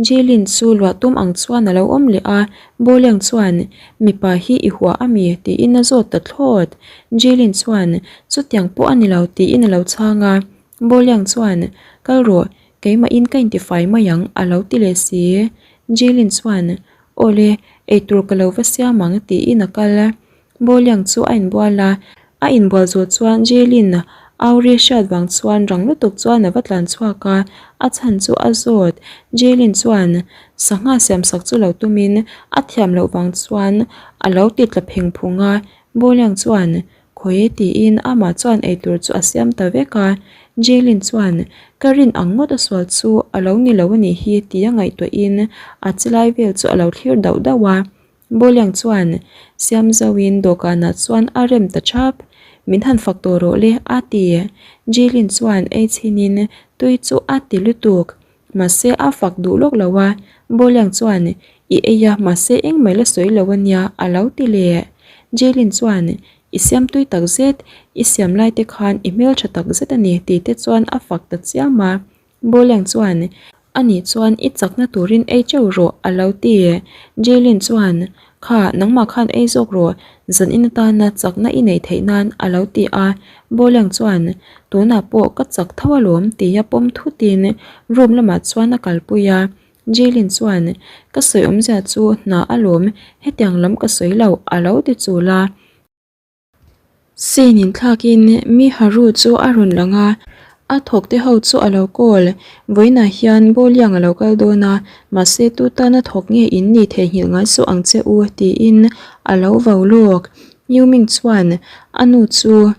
Jilin chu luah tum ang chuan a lo awm leh a, Bawliang chuan mipa hi i hua a mi tiin a zawt ta thlawt. Jilin chuan chutiang pawh a ni lo tiin a lo chhang a, Bawliang chuan kal rawh keimahin ka intifai mai ang a lo ti leh si. Jilin chuan Awle, eitur ka lo va siam ang tiin a kal a. Bawliang chu a inbual a, a inbual zawh chuan Jailin Auri hriat vang chuan rang lutuk chuan a va tlan chhuak a, a chhan chu a zawt. Jailin chuan sangha siamsak chu lo tumin a thiam loh vang chuan a lo ti tla pheng phung a. Bawliang chuan Khawi tiin amah chuan eitur chu a siam ta vek a, Jaylin chuan ka rin ang ngawt a sual chu a lo ni lo a nih hi tia ngaihtuahin a chilai vel chu a lo thlir dauh dauh a. Bawliang chuan siam zauhin dawhkanah chuan a rem ta thap, Min han fak tawh rawh le a ti. Jaylin chuan ei chhinin tui chu a ti lutuk. Mahse a fak duh lawk lo a, Bawliang chuan I ei a, mahse engmah la sawi lo a nia a lo ti leh. Jaylin chuan I siam tui tak zet, i siam lai te khan i hmeltha tak zet a ni tih te chuan a fak ta chiam a. Bawliang chuan Anih chuan i chakna turin ei teuh rawh a lo ti. Jaylin chuan Kha, nangmah khan ei zawk rawh, zan in atana chakna i neih theih nan a lo ti a. Bawliang chuan Tunah pawh ka chak tho alawm tia pawm thutin room lamah chuan a kalpui a. Jaylin chuan Ka sawi awmzia chu hna alawm, hetiang lam ka sawi lo a lo ti chul a. Scene inthlakin mi Haru chu a rawn lang a, a thawk te ho chu a lo call. Vawiinah hian Bawliang a lo kal dawn a, mahse tu tana thawk nge in ni theihnghilh ngai suh ang che u tiin a lo vau lawk. Yuming chuan a nu chu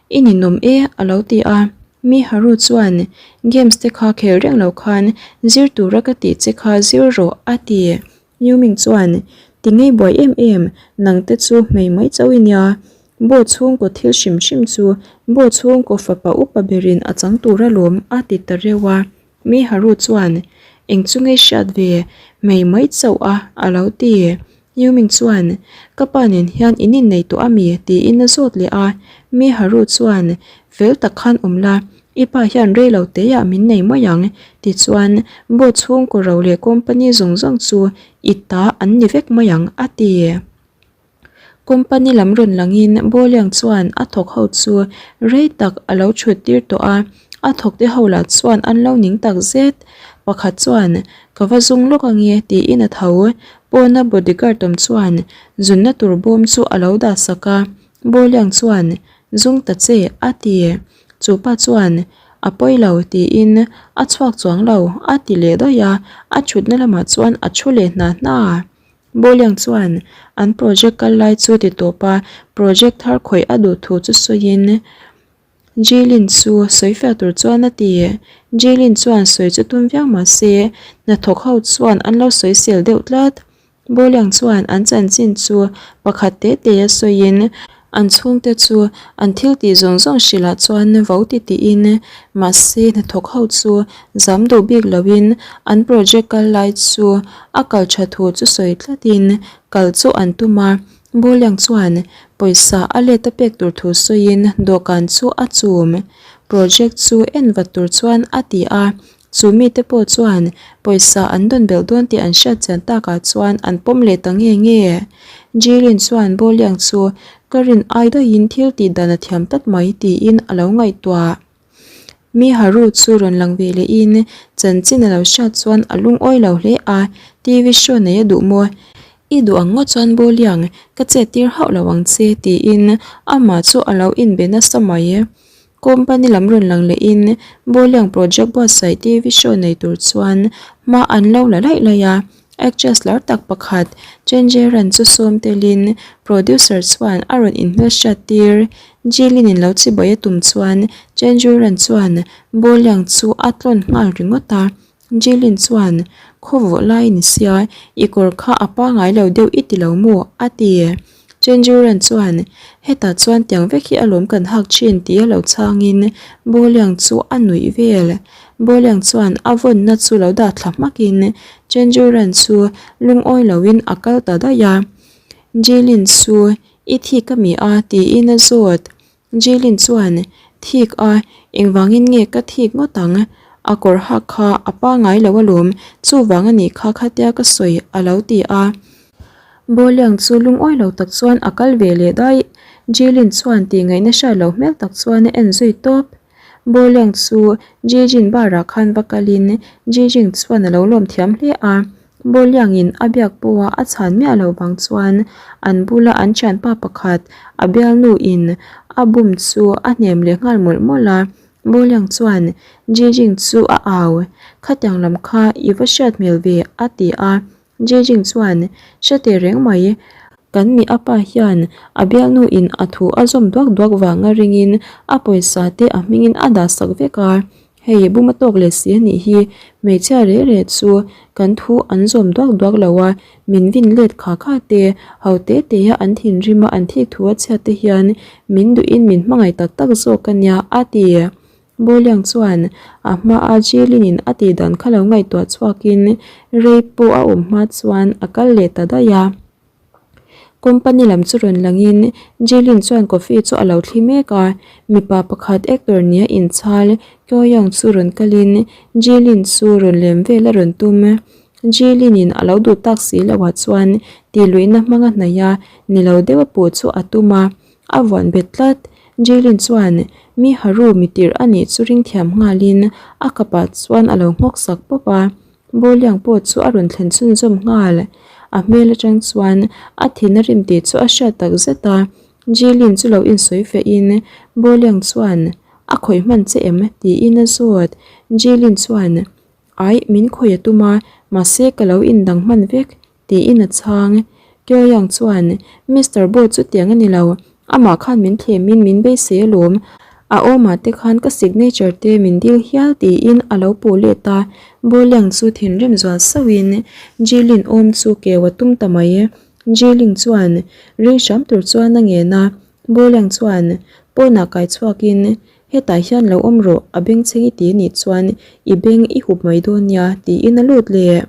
I ninawm e a lo ti a, mi Haru chuan games te kha khel reng lo khan zir tura ka tih che kha zir rawh a ti. Yuming chuan Ti ngei buai em em, nang te chu hmei mai chauh i nia. Bo chhungkaw thil hrim hrim chu Bo chhungkaw fapa upa berin a chang tur alawm a ti ta reuh a. Mi Haru chuan Eng chu ngei hriat ve, hmei mai chauh a a lo ti. Yuming chuan Ka pa nen hian in innei tawh a mi? tiin a zawt leh a. Mi Haru chuan Fel tak khan awm la, I pa hian rei lo teiah min nei mai ang, tichuan boat chhungkaw ro leh company zawng zawng chu i ta an ni vek mai ang, a ti. Company lam rawn langin Bawliang chuan a thawk ho chu rei tak a lo chhut tir tawh a, a thawk te ho lah chuan an lo ning tak zet. Pakhat chuan, Ka va zung lawk ange, tiin a tho. Pawna bodyguard awm chuan zunna tur bawm chu a lo dah sak a, Bawliang chuan, Zung ta che, a ti. Chu pa chuan, A pawi lo, tiin a chhuak chuang lo, a ti leh daih a, a thutna lamah chuan a thu leh hna hna. Bawliang chuan an project kal lai chu ti tawp a, project thar khawih a duh thu chu sawiin Jilin chu sawi fiah tur chuan a ti. Jilin chuan sawi chu tum viau mah se, hnathawk ho chuan an lo sawi sel deuh tlat. Bawliang chuan an chanchin chu pakhat te te a sawiin an chhungte chu an thil tih zawng zawng hrilhah chuan vo ti tiin mahse hnathawk ho chu zam duh bik loin an project kal lai chu a kal tha thu chu sawi tlatin kal chu an tum a. Bawliang chuan pawisa a let a pek tur thu sawiin dawhkan chu a chum. Project chu en vat tur chuan a ti a. Chu mite pawh chuan pawisa an dawn belh dawn tih an hriat chian takah chuan an pawm leh ta nge nge. Jilin chuan Bawliang chu ka rin ai daihin thil tih dan a thiam tlat mai tiin a lo ngaihtuah. Mi Haru chu rawn lang ve lehin chanchin a lo hriat chuan a lungawi lo hle a, TV show nei a duh maw? I duh ang ngawt chuan Bawliang ka chet tir hauh lo ang che tiin amah chu a lo inbe nasa mai. Company lam rawn lang lehin Bawliang project buatsaih TV show nei tur chuan hma an lo la laih laih a, actress lar tak pakhat Chen Jeran chu sawm telin producer chuan a rawn inhmelhriat tir. Jilin in lo chibai a tum chuan Chen Jeran chuan Bawliang chu a tlawn nghal ringawt a, Jilin chuan Khawvawh lai ni sia, i kawr kha a pangai lo deuh i ti lo maw? a ti. Chenjuran chuan, Hetah chuan tiang vek hi alawm kan hak thin tia lo chhangin Bawliang chu a nuih vel. Bawliang chuan a vawnna chu lo dah thla hmakin Chenjuran chu lungawi loin a kal ta daih a. Jilin chu i thik a mi a? tiin a zawt. Jilin chuan, Thik a, engvangin nge ka thik ngawt ang? A kawr hak kha a pangai lo alawm, chuvang a nih kha khatia ka sawi a lo ti a. Bawliang chu lungawi lo tak chuan a kal ve leh daih. Jilin chuan tih ngaihna hriat loh hmel tak chuan a en zui tawp. Bawliang chu Jijin bar ah khan va kalin Jijing chuan a lo lawm thiam hle a. Bawliangin a biak pawha a chhan miah loh vang chuan an bula an thianpa pakhat a bialnu in a bum chu a hnem leh nghal mawlh mawlh a. Bawliang chuan Jijing chu a au, Khatiang lam kha i va hriat hmel ve a ti a. Jijing chuan, Hre teh reng mai, kan mi apa hian a bialnu in a thu a zawm duak duak vanga ringin a pawisa te a hmingin a dah sak vek a. Hei buma tawk leh si a nih hi, hmeichhia reh reh chu kan thu an zawm duak duak lo a, min vin let kha kha te, ho te te a an thinrim a an thik thu a chhiat te hian min duhin min hmangaih tak tak zawk a nia a ti. Bawliang chuan a hma a Jilin in a tih dan kha lo ngaihtuah chhuakin rei pawh a awm hma chuan a kal leh ta daih a. Company lam chu rawn langin Jilin chuan coffee chu a lo thli mek a, mipa pakhat actor nia inchhal Kyo Young chu rawn kalin Jilin chu rawn lem vel a rawn tum. Jilin in a lo duh tak si loh ah chuan tihluihna hmanga hnaih a ni lo deuh a puh chu a tum a, a vuan bet tlat. Jilin chuan mi haru mitirh a nih chu ring thiam nghalin a kapah chuan a lo nghawk sak pawp a. Bawliang pawh chu a rawn thlen chhunzawm nghal. A hmel atang chuan a thin a rim tih chu a hriat tak zet a. Jilin chu lo insawi fehin Bawliang chuan a khawih hman che em? tiin a zawt. Jilin chuan Aih, min khawih a tum a, mahse ka lo indang hman vek. Tiin a chhang. Kyoyang chuan, Mister Bo chu tiang a ni lo, amah khan min thlemin min beisei alawm, a awmah te khan ka signature te min dil hial tiin a lo puh let a. Boliang chu thinrim zual sauhin Jilin awm chu keu a tum ta mai. Jiling chuan ring hram tur chuan a ngen a, Boliang chuan pawnah kai chhuakin, Hetah hian lo awm rawh, a bengchheng i ti a nih chuan i beng i hup mai dawn nia tiin a lut leh.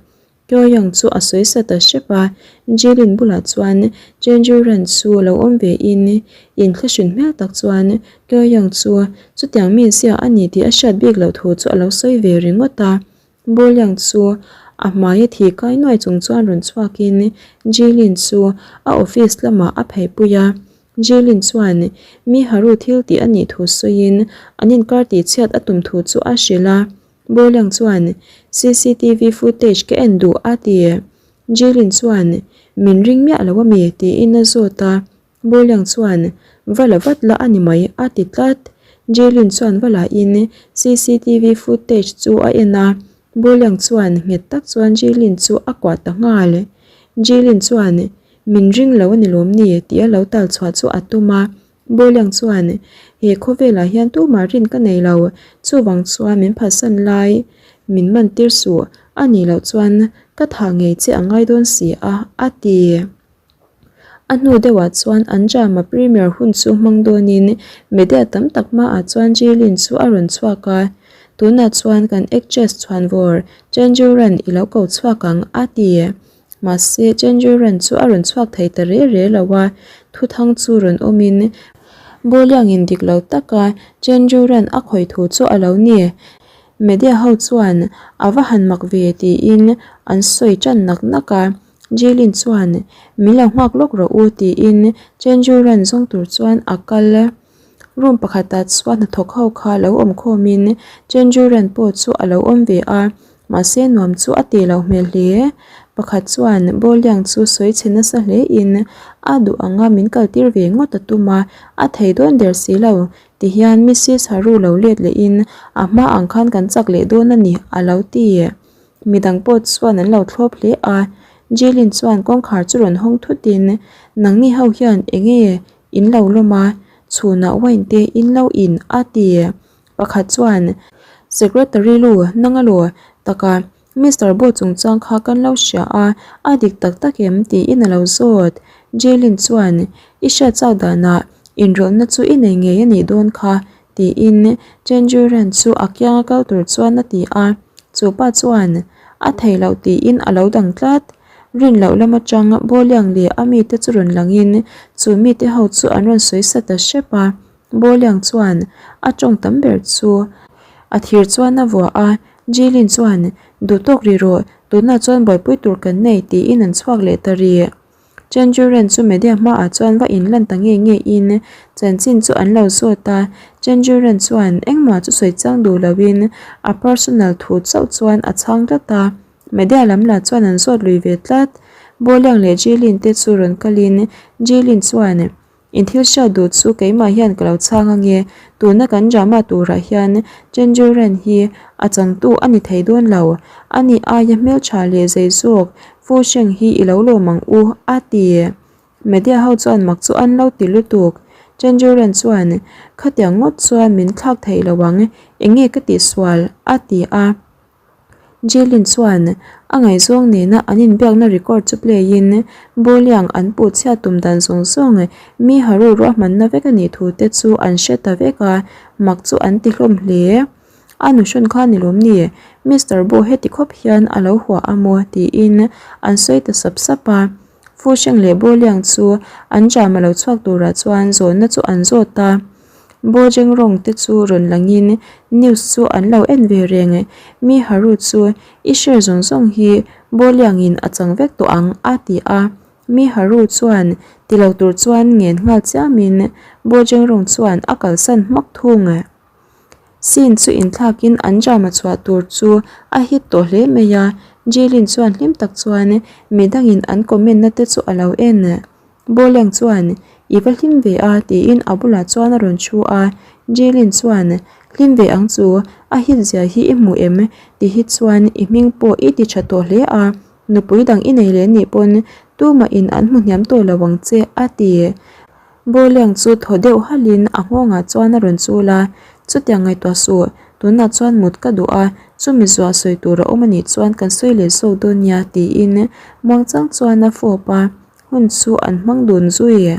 Kyoyang chu a sawi sa ta hrep a, Jilin bulah chuan Chenjuran chu lo awm ve in, inthlahrin hmel tak chuan Kyoyang chu chutiang mi zia a ni tih a hriat bik loh thu chu a lo sawi ve ringawt a. Boliang chu a hmai a thi kai nuai chung chuan rawn chhuak in Jilin chu a office lamah a pheipui a. Jilin chuan mi haru thil tih a nih thu sawiin an inkar tihchhiat a tum thu chu a hrilh a. Bawliang chuan cctv footage ka en duh a ti. Jilin chuan min ring miah lo ami tiin a zawt a. Bawliang chuan va la vat la a ni mai a ti tlat. Jilin chuan va la in cctv footage chu a en a. Bawliang chuan nghet tak chuan Jilin chu a kuah ta nghal. Jilin chuan, Min ring lo a ni lawm ni? tia lo tal chhuah chu a tum a. Bawliang chuan, He khawvelah hian tumah rin ka nei lo, chuvang chuan min phatsan lai min man tir suh, a nih loh chuan ka thah ngei che a ngai dawn si a, a ti. A hnu deuhah chuan an drama premiere hun chu hmang dawnin media tam tak hmaah chuan Jilin chu a rawn chhuak a, Tunah chuan kan actress chhuanvawr Chen Juran i lo ko chhuak ang, a ti. Mahse, Chen Juran chu a rawn chhuak thei ta re re lo a, thuthang chu rawn awmin Bawliangin dik lo taka Chen Juran a khawih thu chu a lo ni. Media ho chuan a va han mak ve tiin an sawi tan nak nak a. Jilin chuan, Min lo nghak lawk rawh u tiin Chenjuran zawng tur chuan a kal. Room pakhatah chuan hnathawk ho kha lo awm khawmin Chenjuran pawh chu a lo awm ve a, mahse nuam chu a tih loh hmel hle. Pakhat chuan Bawliang chu sawi chhe nasa hlein a duh anga min kaltir ve ngawt a tum a, a thei dawn der si lo tihian Missis Haru lo let lehin a hma ang khan kan chak leh dawn a ni a lo ti. Midang pawh chuan an lo thlawp hle a, Jilin chuan kawngkhar chu rawn hawng thutin, Nangni ho hian enge in lo lawm a, chhunah wine te in lo in a ti. Pakhat chuan, Secretary lu, nang a law taka Mister Bo chungchang kha kan lo hria a, a dik tak tak em? tiin a lo zawt. Jilin chuan, I hriat chak danah inrawlhna chu i nei ngei a nih dawn kha, tiin Chenjuran chu a kianga kal tur chuan a ti a, chu pa chuan a thei loh tiin a lo dang tlat. Rin loh lam atang Bawliang leh a mite chu rawn langin chu mite ho chu an rawn sawi sa ta hrep a, Bawliang chuan a tawng tam ber chu a thir chuan a vuah a, Jilin chuan duh tawk ri rawh tunah chuan buaipui tur kan nei tiin an chhuak leh ta rih. Chenjuren chu media hmaah chuan va inlan ta nge nge in chanchin chu an lo zawt a, Chenjuren chuan engmah chu sawi chang duh loin a personal thu chauh chuan a chhang tlat a, media lam lah chuan an zawt lui ve tlat. Bawliang leh Jilin te chu rawn kalin Jilin chuan In thil hriat duh chu keimah hian ka lo chhang ange, tuna kan drama turah hian Chenjuren hi a changtu a ni thei dawn lo, ani aia hmeltha leh zei zawk Fu Sheng hi i lo lawm ang u, a ti. Media ho chuan mak chu an lo ti lutuk. Chenjuren chuan, Khatiang ngawt chuan min thlak thei lo ang, enge ka tihsual? a ti a. Jilin chuan a ngaihzawng nena an inbiakna record chu play in Bawliang an puh chhiat tum dan zawng zawng mi haru ruahmanna vek a nih thu te chu an hre ta vek a, mak chu an ti hlawm hle. A nuhrawn kha ni lawm ni, Mister Bo heti khawp hian a lo huah a maw tiin an sawi ta sap sap a. Fu Sheng leh Bawliang chu an jam a lo chhuak turah chuan zawhna chu an zawt a. Bo Zhengrong te chu rawn langin news chu an lo en ve reng. Mi Haru chu i share zawng zawng hi Bo Liangin a chang vek tawh ang a ti a. Mi Haru chuan ti lo tur chuan ngen nghal chiamin Bo Zhengrong chuan a kalsan hmak thung. Scene chu inthlakin an drama chhuah tur chu a hit tawh hle mai a, Jilin chuan hlim tak chuan midangin an comment na te chu a lo en. Bawleng chuan, I va hlim ve a, tiin a bulah chuan a rawn thu a. Jilin chuan, Hlim ve ang chu, a hit zia hi i hmu em? Ti hi chuan i hming pawh i ti tha tawh hle a, nupui dang i nei leh nih pawn tumah in an hmu hniam tawh lo ang che, a ti. Bawleng chu thaw deuh halhin a nghawngah chuan a rawn chul a, Chutiang ngaihtuah suh, tunah chuan mut ka duh a, chumi zuah sawi tur a awm anih chuan kan sawi leh zawk dawn nia, tiin muangchang chuan a fawp a. Hun chu an hmang dun zui.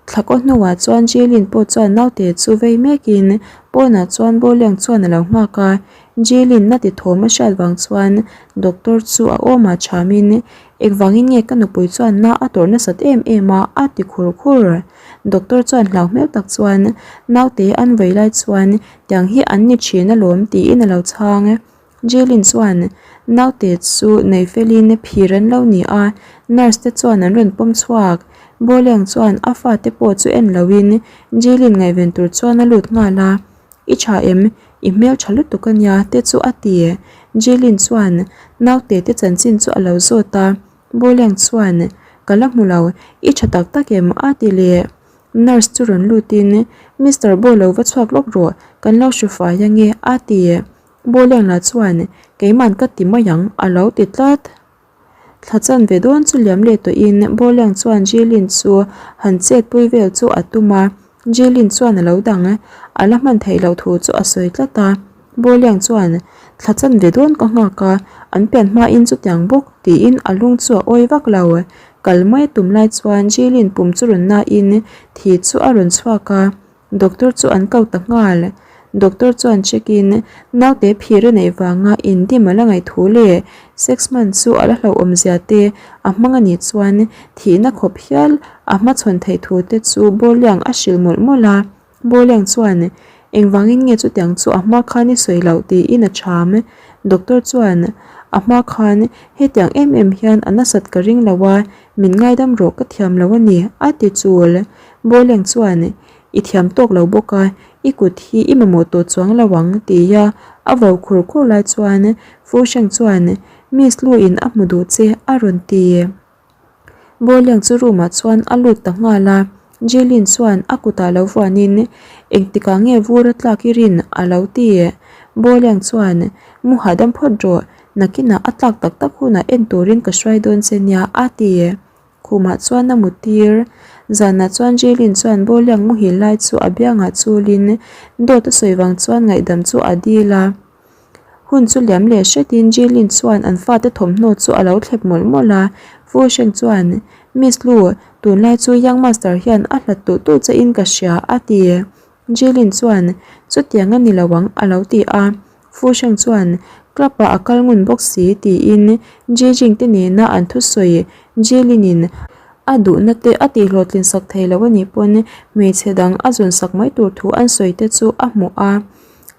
Thlakaw hnuah chuan Jilin pawh chuan naute chu vei mekin pawnah chuan Bawliang chuan a lo nghak a. Jilin na ti thawm a hriat vang chuan doctor chu a awmah thamin engvangin nge ka nupui chuan na a tawrh nasat em em a a ti khur khur. Doctor chuan hlau hmel tak chuan naute an vei lai chuan tiang hi an ni thin alawm tiin a lo chhang. Jilin chuan naute chu nei felin phir an lo ni a, nurse te chuan an rawn pawm chhuak. Bawleng chuan a fate pawh chu en loin Jilin ngaihven tur chuan a lut nghal a, I tha em? I hmel tha lutuk a nia te chu a ti. Jilin chuan naute te chanchin chu a lo zawt a, Bawleng chuan Ka la hmu lo, i tha tak tak em? a ti leh. Nurse chu rawn lutin Mister Bo lo va chhuak lawk rawh, kan lo hru fai ange a ti. Bawleng lah chuan, Keiman ka ti mai ang, a lo ti tlat. Thla chanve dawn chu liam leh tawhin Bawliang chuan Jilin chu han chetpui vel chu a tum a, Jilin chuan a lo dang a la hman theih loh thu chu a sawi tlat a. Bawliang chuan, Thla chanve dawn ka nghak a, an pian hmain chutiang bawk tiin a lung chu a awi vak lo. Kal mai a tum lai chuan Jilin pum chu rawn nain thi chu a rawn chhuak a. Doctor chu an ko ta nghal. Doctor chuan check in naute phir a neih vanga indim a la ngaih thu leh sex hman chu a la hlauhawm zia te a hmang a nih chuan thihna khawp hial a hmachhawn theih thu te chu Bawliang a hrilh mawlh mawlh a. Bawliang chuan engvangin nge chutiang chu a hma khan i sawi loh tiin a chham. Doctor chuan a hma khan hetiang em em hian a nasat ka ring lo a, Min ngaidam rawh ka thiam lo a ni, a ti chul. Bawleng chuan, I thiam tawk lo bawk a, i kut hi i mamawh tawh chuang lo ang, tia a vo khur khur lai chuan Fu Sheng chuan, Miss Lu in a hmu duh che, a rawn ti. Bawleng chu room ah chuan a lut ta nghal a, Jilin chuan a kutah lo vuanin, Engtikah nge vur a tlak i rin? a lo ti. Bawleng chuan, Mu hahdam phawt rawh, Nakinah a tlak tak tak hunah en turin ka hruai dawn che nia, a ti. Khumah chuan a mu tir. Zanah chuan Jaylin chuan Bawliang muhil lai chu a biangah chulin dawt a sawi vang chuan ngaihdam chu a dil a. Hun chu liam leh hretin Jaylin chuan an fate thawmhnaw chu a lo thlep mawlh mawlh a. Fu Sheng chuan, Miss Lu, tunlai chu Young Master hian a hlat tulh tulh che in ka hria, a ti. Jilin chuan, Chutiang a ni lo ang, a lo ti a. Fu Sheng chuan, Club-ah a kal ngun bawk si, tiin Jijing te nena an thusawi Jilin-in a duhna te a tihhlawhtlin sak thei lo a nih pawn hmeichhe dang a zun sak mai tur thu an sawi te chu a hmuh a.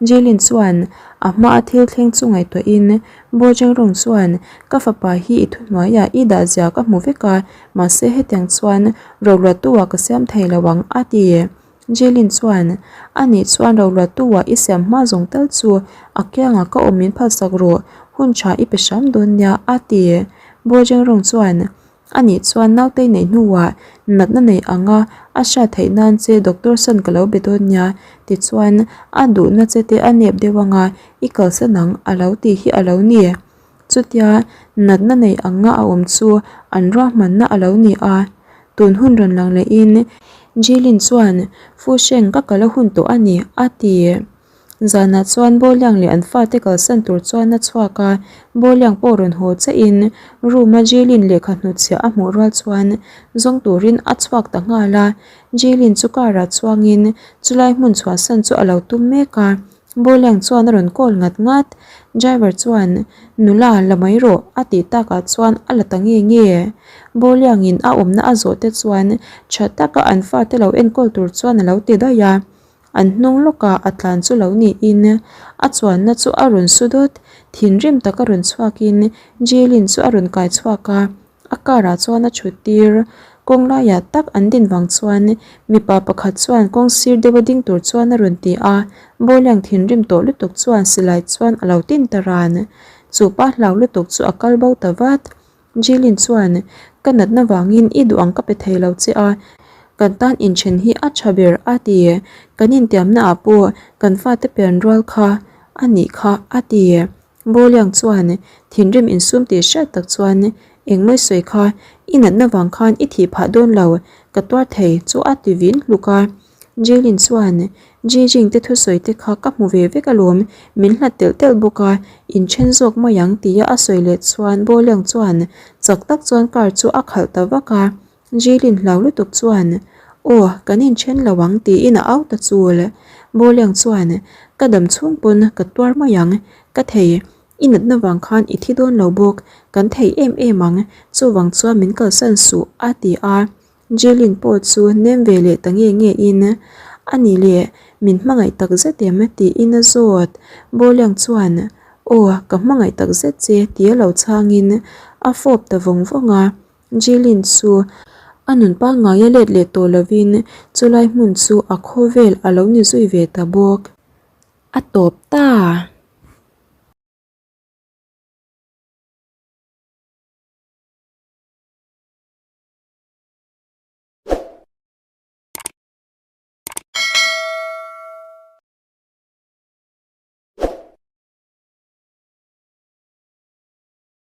Jilin chuan a hmaa thil thleng chu ngaihtuahin Bo Zhengrong chuan, Ka fapa hi i thuhnuaiah i dah zia ka hmu vek a, mahse hetiang chuan roluattu-ah ka siam thei lo ang, a ti. Jilin chuan, A nih chuan roluattu-ah i siam hma zawng tal chu a kiangah ka awm min phalsak rawh, hun tha i pe hram dawn nia, a ti. Bo Zhengrong chuan, A nih chuan nautei neih hnuah natna nei anga a hriat theih nan che doctor san ka lo be dawn nia, tichuan a duhna che te a nep deuh anga i kalsan ang, a lo tih hi a lo ni. Chutia natna nei anga a awm chu an ruahmanna a lo ni a, tun hun rawn lang lehin Jilin chuan Fu Sheng ka kal a hun tawh a ni a ti. Zanah chuan Bawliang leh an fate kalsan tur chuan a chhuak a, Bawliang pawh rawn haw chiahin room a Jilin lehkha hnutchhiah a hmuh rual chuan zawng turin a chhuak ta nghal a, Jilin chu car ah chuangin chulai hmun chhuahsan chu a lo tum mek a. Bawliang chuan a rawn call ngat ngat. Driver chuan, Nula, la mai rawh, a tih takah chuan a la ta nge nge. Bawliangin a awmna a zawh te chuan tha taka an fate lo enkawl tur chuan a lo ti daih a. An hnung lawkah a tlan chu lo niin a chuanna chu a rawn su dawt. Thinrim taka rawn chhuakin Jilin chu a rawn kai chhuak a. A car ah chuan a thut tir. Kawng laiah tak an din vang chuan mipa pakhat chuan kawng sir deuh a ding tur chuan a rawn ti a, Bawliang thinrim tawh lutuk chuan silai chuan a lo tin ta ran. Chu pa hlau lutuk chu a kal bo ta vat. Jilin chuan, Ka natna vangin i duh ang ka pe thei lo che a, kan tan inthen hi a tha ber a ti. Kan intiamna ah pawh kan fate pian rual kha a nih kha a ti. Bawliang chuan thinrim insum tih hriat tak chuan, Engmai sawi kha, i natna vang khan i thih phah dawn lo, ka tuar thei chu a ti vin hluk a. Jaylin chuan, Jijing te thusawi te kha ka hmu ve vek alawm, min hlat telh telh bawk a, inthen zawk mai ang tia a sawi leh chuan Bawliang chuan chak tak chuan car chu a khalh ta vak a. Jilin hlau lutuk chuan, Aw, kan inthen lo ang tiin a au ta chul. Bawliang chuan, Ka dam chhung pawn ka tuar mai ang, ka thei. I natna vang khan i thi dawn lo bawk, kan thei em em ang, chuvang chuan min kalsan suh, a ti a. Jilin pawh chu nem ve leh ta nge nge in, A nih leh, min hmangaih tak zet em? tiin a zawt. Bawliang chuan, Aw, ka hmangaih tak zet che, tia lo chhangin a fawp ta vawng vawng a. Jilin chu a nun pangngaia let leh tawh lovin chulai hmun chu a khawvel a lo ni zui ve ta bawk. A tawp ta!